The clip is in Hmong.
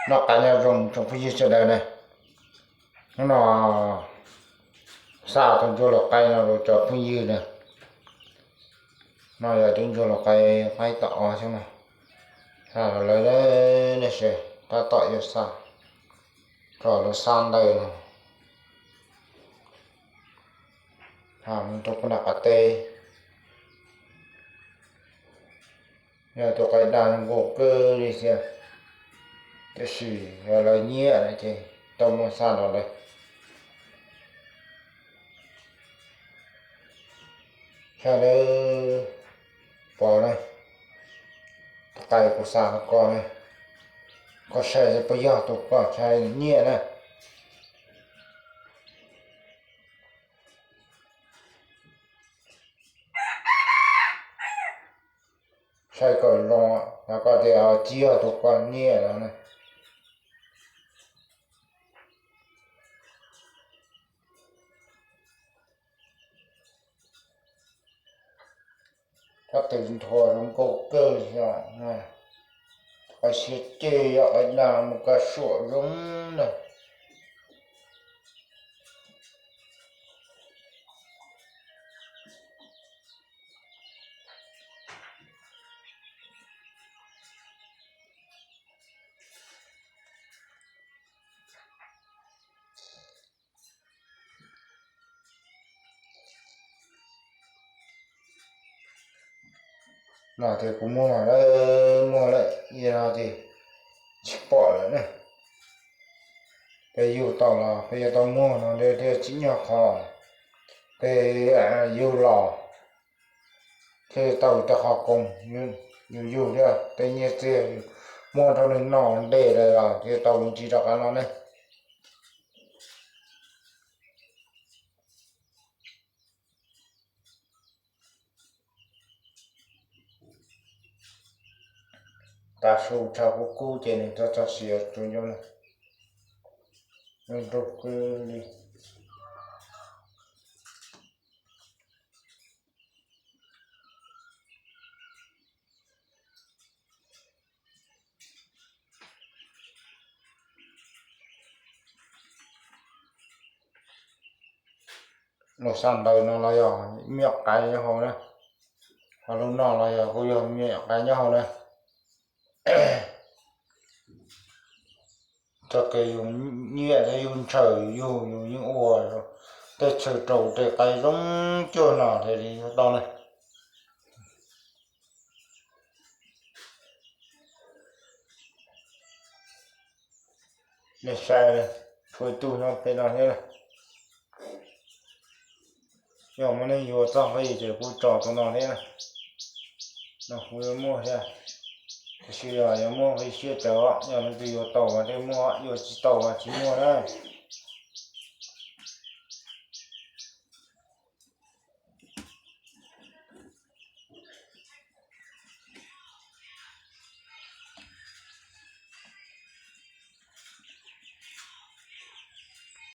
Noj qab nyob zoo tsoom phooj ywg sawv daws na. Hnub no xa tus ntsuag lau qaib no rau cov phooj ywg na. No yog tus ntsuag lau qaib, qaib tom ob xyoo no. Xa rau lawv, nej sawv tab tom yuav xa, kom lawv xa ntawm no, ha mus rau puag nram qab teb. Yog tus qaib daj zoo nkauj kawg li thiab, tiam sis yog lawv nyiam lawm ces tau muab xa los lawm. Sawv daws pom na, tus qaib kuv xa rau koj na, koj saib puas yog tus koj ntshai nyiam na. Saib kom zoo, koj tias tsis yog tus koj nyiam no na. Koj tus nthuav zoo nkauj kawg li, qaib siab ceg, yog qaib daj mus kaj suam zoo na. No ces kuv muag lawm, muag lawm, yog no ces tsis pom lawm ne. Peb yug tau los peb yuav tau muag no thiaj tsim nyog qhov peb yug los thiaj tau cov qhov koom, yus yug thiab tej nyiaj txiag muag rau nws noj ntej lawm los thiaj tau me ntsis rov qab no ne. Tav su tshav kub kub ces nws txog txog siav tsuas nco nrog kub li. Lub xab ntawm no los yog me nyuam qaib nyob hauv na, ho lub no los yog kuj yog me nyuam qaib nyob hauv na. Txoj kev yus nyiam thiab yus ntshaw yus yug yus yeej ua tej chaw rau tej qaib zoo cuag no thiaj li yuav tau na. Nej saib, tshuav ib tug nyob pem no thiab. Yog muaj neeg yuav txoj nqi ces kuj tso tus no thiab. No kuv yuav muag thiab, tiam sis yog yuav muaj nqi siab tsawv os, yog leej twg yuav tau mas thiaj muag, yuav tsis tau mas tsis muag na.